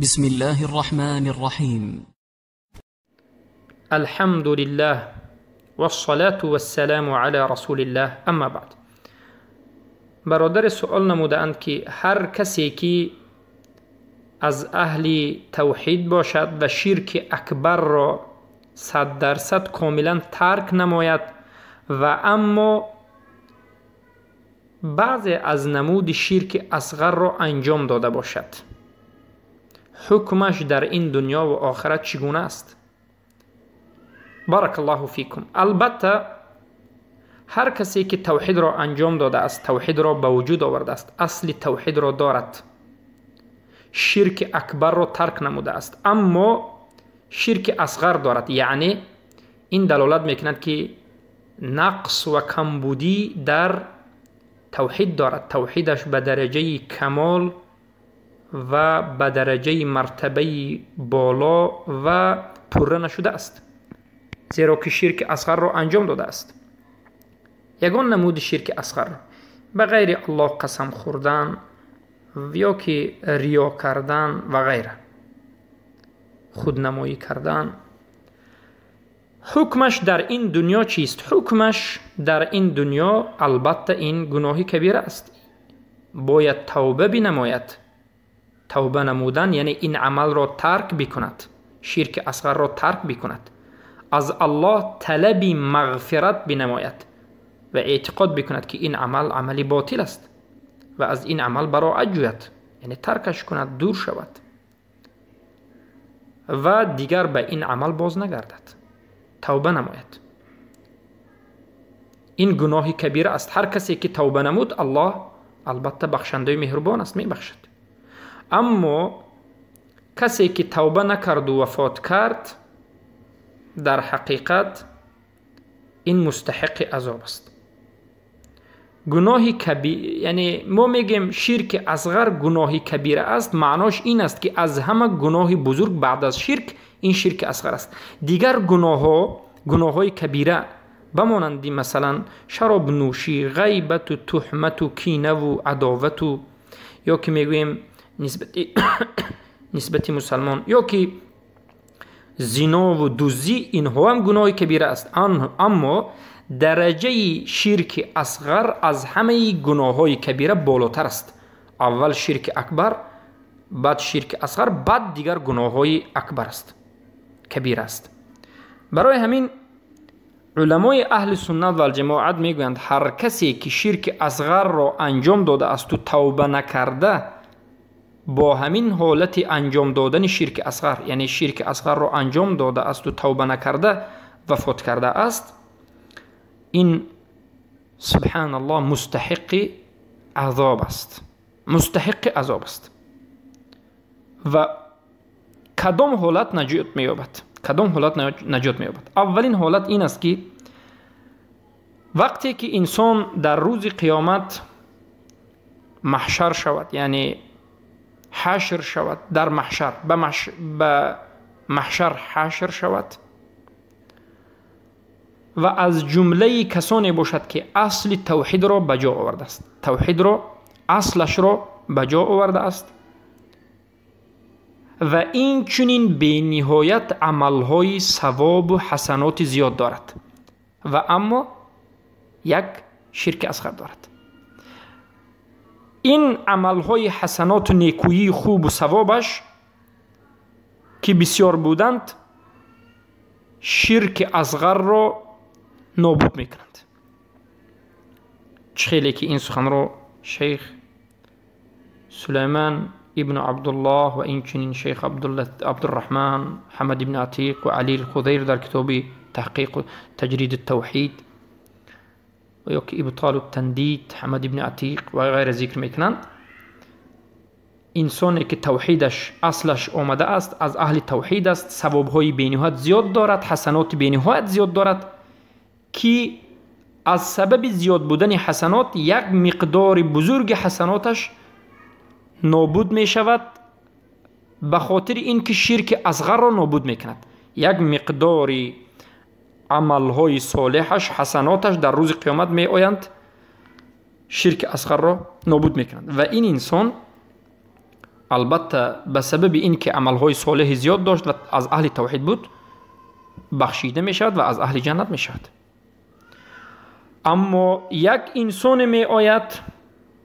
بسم الله الرحمن الرحيم. الحمد لله والصلاة والسلام علی رسول الله، اما بعد. برادر سؤال نمودند که هر کسی که از اهل توحید باشد و شرک اکبر را 100% کاملا ترک نماید و اما بعضی از نمود شرک اصغر را انجام داده باشد، حکمش در این دنیا و آخرت چگونه است؟ بارک الله فیکم. البته هر کسی که توحید را انجام داده است، توحید را به وجود آورده است، اصل توحید را دارد، شرک اکبر را ترک نموده است، اما شرک اصغر دارد، یعنی این دلالت میکند که نقص و کمبودی در توحید دارد، توحیدش به درجه کمال و به درجه مرتبه بالا و پره نشده است، زیرا که شرک اصغر را انجام داده است. یگان نمود شرک اصغر به غیر الله قسم خوردن یا که ریا کردن و غیره، خودنمایی کردن. حکمش در این دنیا چیست؟ حکمش در این دنیا البته این گناه کبیره است، باید توبه بنماید. توبه نمودن یعنی این عمل را ترک بکند، شرک اصغر را ترک بکند، از الله طلب مغفرت بنماید و اعتقاد بکند که این عمل عمل باطل است و از این عمل براءت جوید، یعنی ترکش کند، دور شود و دیگر به این عمل باز نگردد، توبه نماید. این گناه کبیره است. هر کسی که توبه نمود، الله البته بخشنده مهربان است، میبخشد. اما کسی که توبه نکرد و وفات کرد، در حقیقت این مستحق عذاب است. گناه کبیر، یعنی ما میگیم شرک اصغر گناه کبیره است، معناش این است که از همه گناه بزرگ بعد از شرک این شرک اصغر است. دیگر گناه های کبیره بمانند مثلا شراب نوشی، غیبت و تهمت و کینه و عداوت و یا که میگوییم نسبت مسلمان یا که زنا و دزدی، اینها هم گناه کبیره است. اما درجه شرک اصغر از همه گناه های کبیره بالاتر است. اول شرک اکبر، بعد شرک اصغر، بعد دیگر گناه های اکبر است، کبیر است. برای همین علمای اهل سنت و الجماعت میگویند هر کسی که شرک اصغر را انجام داده است و توبه نکرده، با همین حالت انجام دادن شرک اصغر، یعنی شرک اصغر را انجام داده است و توبه نکرده وفات کرده است، این سبحان الله مستحق عذاب است، مستحق عذاب است. و کدام حالت نجات می‌یابد؟ کدام حالت نجات می‌یابد؟ اولین حالت این است که وقتی که انسان در روز قیامت محشر شود، یعنی حشر شود، در محشر به محشر حشر شود و از جمله کسانی باشد که اصل توحید را به جا آورده است، توحید را اصلش را به جا آورده است و این چنین به نهایت عملهای ثواب و حسنات زیاد دارد و اما یک شرک اصغر دارد. این عملهای حسنات و نیکویی خوب و ثوابش که بسیار بودند، شرک اصغر را نابود میکنند. خیلی که این سخن را شیخ سلیمان ابن عبدالله و این چنین شیخ عبدالرحمن حمد ابن عتیق و علی الخضیر در کتاب تحقیق و تجرید التوحید و یا که ابطال التندید حمد ابن عتیق و غیره ذکر میکنند. انسانی که توحیدش اصلش آمده است، از اهل توحید است، ثوابهای بینهایت زیاد دارد، حسنات بینهایت زیاد دارد که از سبب زیاد بودن حسنات یک مقدار بزرگ حسناتش نابود می شود، به خاطر اینکه شرک اصغر را نابود می کند. یک مقدار عملهای صالحش، حسناتش در روز قیامت می آیند، شرک اصغر را نابود می کنند و این انسان Албатта ба сабаби ин ки амалҳои солеҳи зиёд дошт ва аз аҳли тавҳид буд, бахшида мешавад ва аз аҳли ҷаннат мешавад. Аммо як инсоне меояд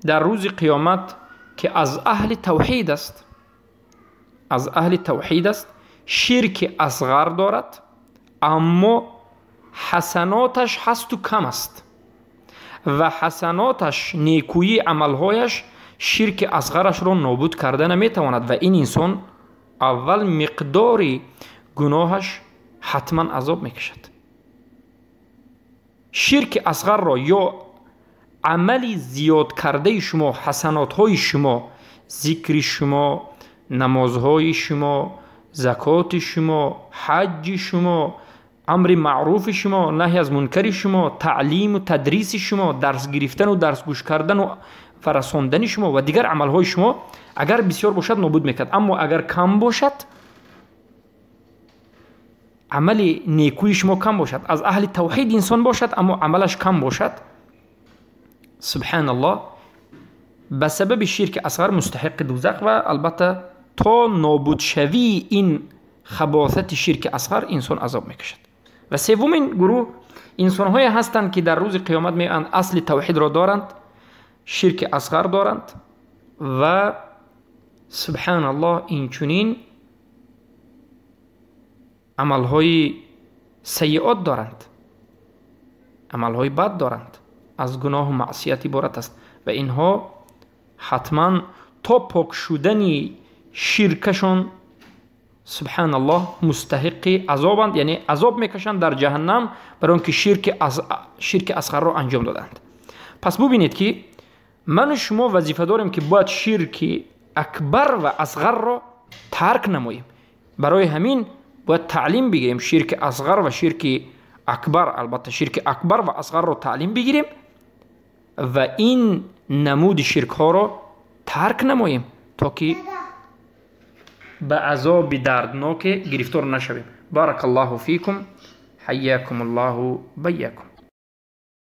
дар рӯзи қиёмат ки аз аҳли тавҳид аст, аз аҳли тавҳид аст, ширки асғар дорад, аммо ҳасаноташ ҳасту кам аст ва ҳасаноташ, некӯии амалҳояш ширки асғарашро нобуд карда наметавонад ва ин инсон аввал миқдори гуноҳаш ҳатман азоб мекашад. Ширки асғарро ё амали зиёд кардаи шумо, ҳасанотҳои шумо, зикри шумо, намозҳои шумо, закоти шумо, ҳаҷҷи шумо, амри маъруфи шумо, наҳй аз мункари шумо, таълиму тадриси шумо, дарс гирифтану дарс гӯш кардану ва расондани шумо ва дигар амалҳои шумо агар бисёр бошад, нобуд мекард. Аммо агар кам бошад, амали некӯи шумо кам бошад, аз аҳли тавҳид инсон бошад, аммо амалаш кам бошад, субҳаналлоҳ, ба сабаби ширки асғар мустаҳиқи дузах ва албатта то нобудшавии ин хабосати ширки асғар инсон азоб мекашад. Ва севумин гурӯҳ инсонҳое ҳастанд, ки дар рӯзи қиёмат меоянд, асли тавҳидро доранд, ширки асғар доранд ва субҳаналлоҳ инчунин амалҳои сайиот доранд, амалҳои бад доранд, аз гуноҳу маъсият иборат аст ва инҳо ҳатман то пок шудани ширкашон, субҳаналлоҳ, мустаҳиқи азобанд, яъне азоб мекашанд дар ҷаҳаннам барои он ки ширки асғарро анҷом доданд. Пас бубинед, ки ману шумо вазифа дорем, ки бояд ширки акбар ва асғарро тарк намоем. Барои ҳамин бояд таълим бигирем ширки асғар ва ширки акбар, албатта ширки акбар ва асғарро таълим бигирем ва ин намуди ширкҳоро тарк намоем, то ки ба азоби дардноке гирифтор нашавем. Баракаллоҳу фикум, ҳайякум Аллоҳу байякум.